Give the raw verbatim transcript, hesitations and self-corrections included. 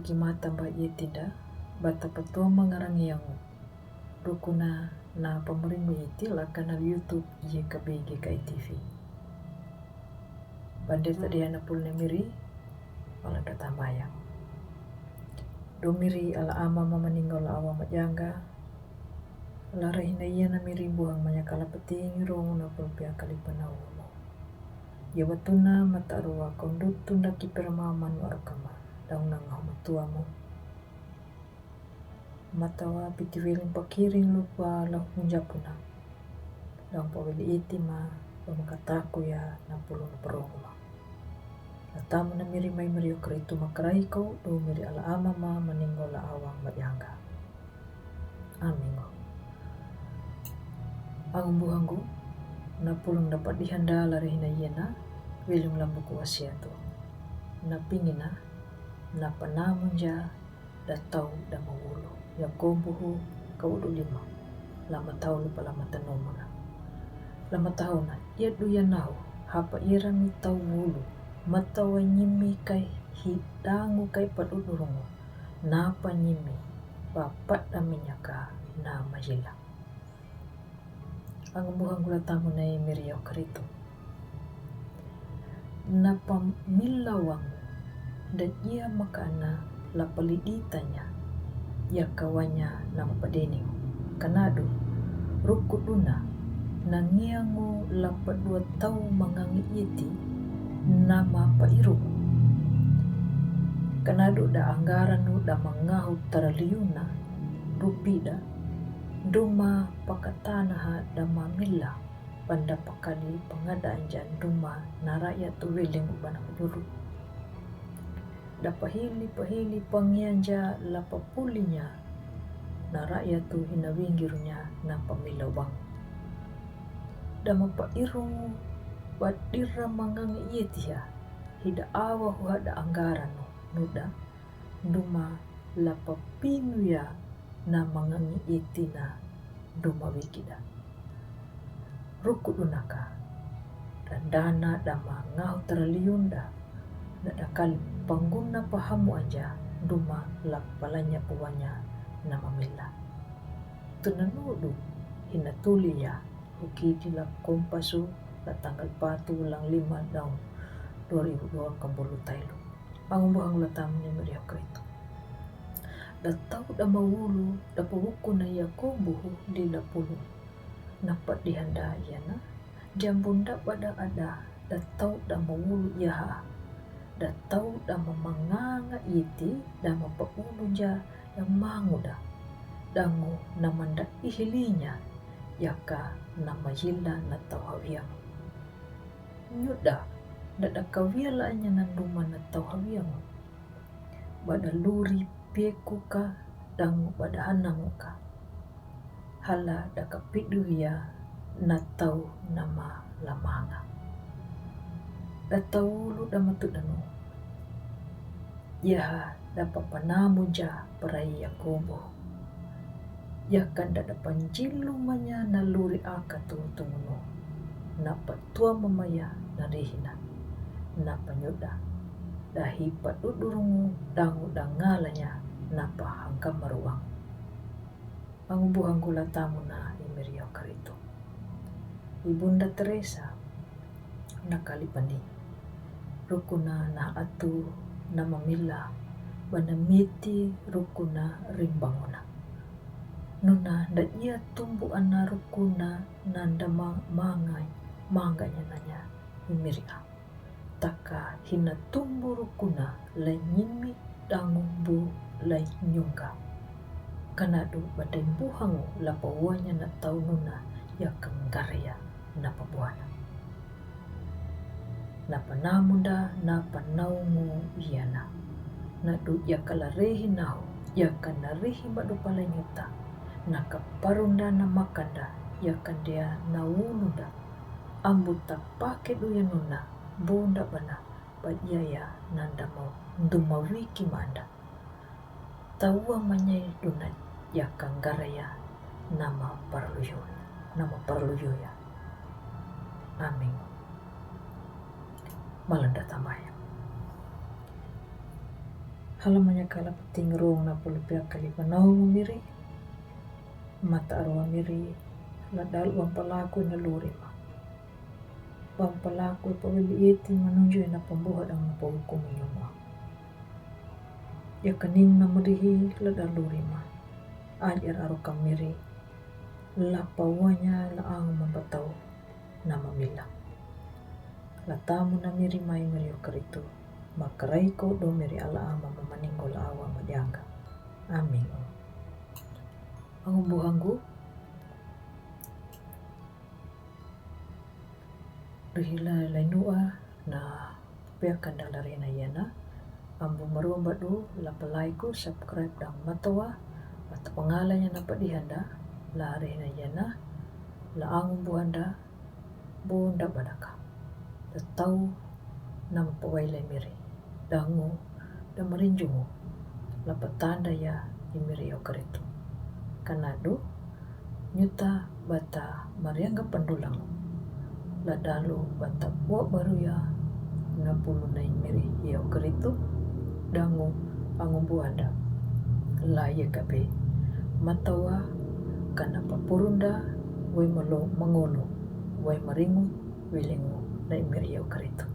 Ki mata ba iye tinda, bata patuama ngarangiangu. Rukuna na pamaringu iti la kanal YouTube iye ka B G K I T V. Bandir tadi ana pul ne miri, wala da tambaya. Do miri ala ama ma maninggal awa majanga, la rahina iye na miri buhang manya kala peting rongu na pul pia kali panau. Iye watuna mata rua kondut tunda ki perma manu arukama, daung na ngahu matuamu. Matawa piti wiling pakiring lupa la hunja puna. Daung pawili iti ma, pamakataku ya na pulung perong ma. Latamu na miri mai miri okritu makrai ko, do miri ala ama ma maninggal la awang majanga. Amingo. Angu buhanggu, na pulung dapat dihanda la rahina iye na, wilung lambu kuwasiatu. Na pingina, na panamunja, da tau da mawulu. Yakobo hu, ka udu lima. La matau lupa la matanomuna. La matauna, iye du ya nahu, hapa ira mi tau wulu, matawa nyimi kai hi dangu kai padudurungu, napa nyimi, papat da minyaka, na majila. Angu buhanggu latamu na i miri okritu. Na pamila wangu, da iye makana la paliditanya, ya kawanya na mapadeni. Kanadu, rukuduna, na ngiangu la padua tau mangangi iti, na mapairu. Kanadu da angaranu da mangahu taraliuna, rupida, duma pakatanaha da mamila, panda pakali pangada anja duma na rakyatu wiling ubana kujulu. Da pahili pahili pangianja la papulinya, na rakyatu hina winggirunya na pamila wang. Da mapairungu padira mangangi iye tiha, hida awa huha da angaranu, nuda, duma la papinu ya na mangangi itina duma wikida. Rukudunaka, da dana da mangahu taraliunda, na da kali pangguna pahamu anja duma la palanya puwanya na mamila. Tunanudu hina tulia, hukidi la kompasu, la tanggal patu ulang lima daung dua ribu dua puluh tailu. Angu buhanggu latamu na i miri okritu. Da tau da mawulu, da pawukuna Yakobo hu lila pulu. Na padihanda iye na, jambunda bada ada, da tau da mawulu iyaha. Da tau da mamanganga iti, da mapaulunja, da manguda. Dangu na manda ihilinya, yaka na majila na tau hawiangu. Nyuda, da da kawia la anya na duma na tau hawiangu. Bada luri pekuka, dangu bada hananguka. Hala da kapidu ya na tau na malamanga. Da tau lu da matudanu. Yaha da papanamuja parai Yakobo. Yakan da da panjilu manya na luri aka tu tungunu. Na patua mamaya na rihina. Na panyuda. Da hi padudurungu dangu da ngalanya na pahangkamaruang. Angu buhanggu latamu na i miri okritu. Ibunda Teresa, na kali pani. Rukuna na atu na mamila, bana miti rukuna rimbanguna. Nuna da iye tumbu ana rukuna na da ma-, mangai, manganya nanya i miri a. Taka hina tumbu rukuna la nyimi dangu bu la nyunga. Kanadu badai buhangu la pawanya na tau nuna ya kanggaraya na pabuana. Na panamunda na panaungu iyana. Nadu ya kalarehi nahu, ya kanarihi madu palanyuta. Na kaparunda na makanda, ya kandia na ulunda. Ambu tapake duya nuna, bunda bana, ba iye ya nanda mau duma wiki manda. Tawa manyai duna ya kanggaraya na maparluyu, na maparluyu ya. Amin. Malanda tambaya. Hala manya kala pating rong na pulu pia kali panau miri. Mata arua miri la dal uang palaku na luri ma. Uang palaku pawili iti manunju na pambuha dang na pahukum nyuma. Ya kaning na merihi la dal luri ma. Ajar aru kamiri. La pawanya la ang mapatau na mamila. La tamu na miri mai miri o karitu. Makarai ko do miri ala ama mamaninggo la awa madianga. Amin. Angumbuhangu. Rihila lainua na pia kanda la rina yana. Ambu marumba du la palaiku subscribe dang matawa. Mata pangalanya na padihanda la rina yana. La angumbuhanda. Bunda badaka. Datau nama pawailai miri. Dangu da marinjungu. La patanda ya i miri o karitu. Kanadu nyuta bata marianga pandulang. La dalu bata bua baru ya na pulu na i miri ya o karitu. Dangu angumbuhanda. La ya kabe. Matawa kana papurunda. Wai malo mangolo. Wai maringu. Wilingu na i miri ya o karitu.